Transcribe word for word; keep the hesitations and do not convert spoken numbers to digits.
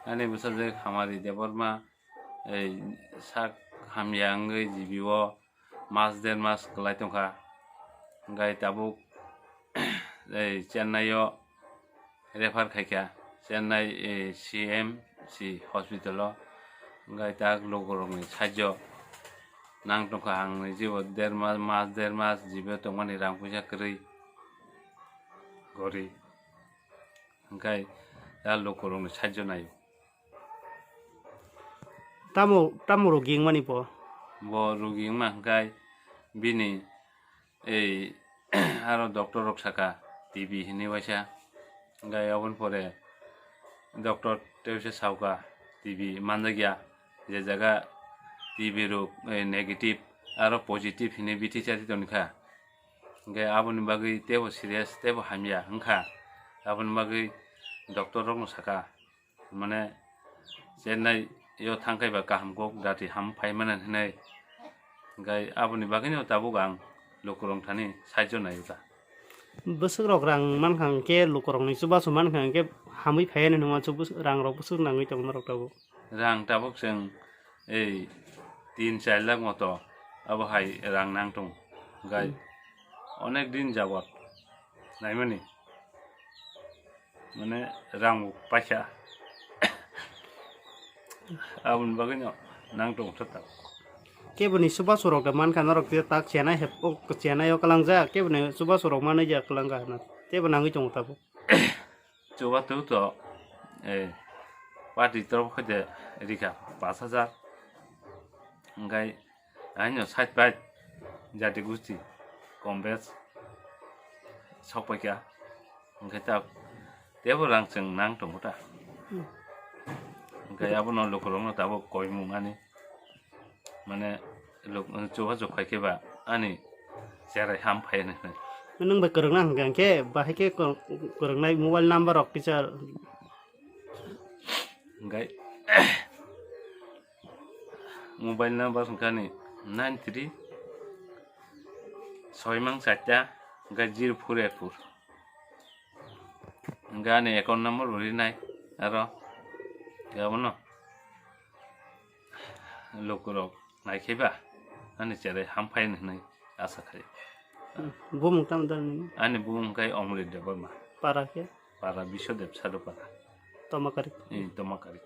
Ani bwsajwk Hamari Debbarma, ei, sak hamya wngwi G B o mas der mas kwlai tongkha. Hwnkhe tabuk, ei, Chennai o refer khaikha, Chennai, eh, C M C hospital o, hwnkhe tak lukurokni sajjo nang tongkha, ang ni jibo der mas, mas der mas jibo tongmani rang puisa kwrwi gori, hwnkhe tak lukurokni sajjo naio. Tamo, tamo rogi wngmani bo? Bo rogi wngma hwnkhe bini ei aro doctor rok saka T B hinwi waisa, hwnkhe aboni pore doctor tei waisa sauka T B manjakya, je jaga T B rok, eh, negative aro positive hinwi bithi chari tongkha, hwnkhe aboni bagwi teibo serious teibo hamya wngkha, aboni bagwi doctor rokno saka. Mane Chennai yo thangkhai ba kaham kok dati ham phai mane hinwi. Hwnkhe aboni bagwino tabuk ang lukurok thani saijo naio ta. Bwswk rok rang mankha hwnkhe lukurokni chubachu mankha hwnkhe hamwi phaiya hinwi ma chu bwswk rang rok bwswk nangwi tongo norok tabuk. Rang tabuk chwng ei tin char lakh moto abo hai rang nang tongo. Hwnkhe Hmm. onek din jabot naimani. Mane rang bo paisa. Aboni bagwino nang tong thata. Keboni chubachu rok da mankha norok je tak chenai hep o chenai o kwlangjak keboni chubachu rok manwi ja kwlangkha hwnwi tebo nangwi tongo tabuk. Chuba tu to, eh, party torof hoite rikha pas hajar. Hwnkhe Aino side by jati gusti kom bes sokpaikha, hwnkhe ta tebo rang chwng nang tongo ta. Hmm. Hwnkhe abono lukurokno tabuk koimung ani, mane luk-, chubachu khaikhe ba ani cherai ham phai hwnwi. Nwng bai kwrwngna hwnkhe, hwnkhe bahai khe kwrwngnai mobile number rok kisa. Hwnkhe mobile number hwnkhe ani nine three soi mang charta hwnkhe zero four eight four. Hwnkhe ani account number bo rinai aro abono lukurok naikhaiba ani cherai hamphai hwnwi asa khai. Bumung tamo da nini? Ani bumung hwnkhe Omrit Debbarma. Para khe? Para Biswadev Sadhu Para. Tomakari. Ee, Tomakari.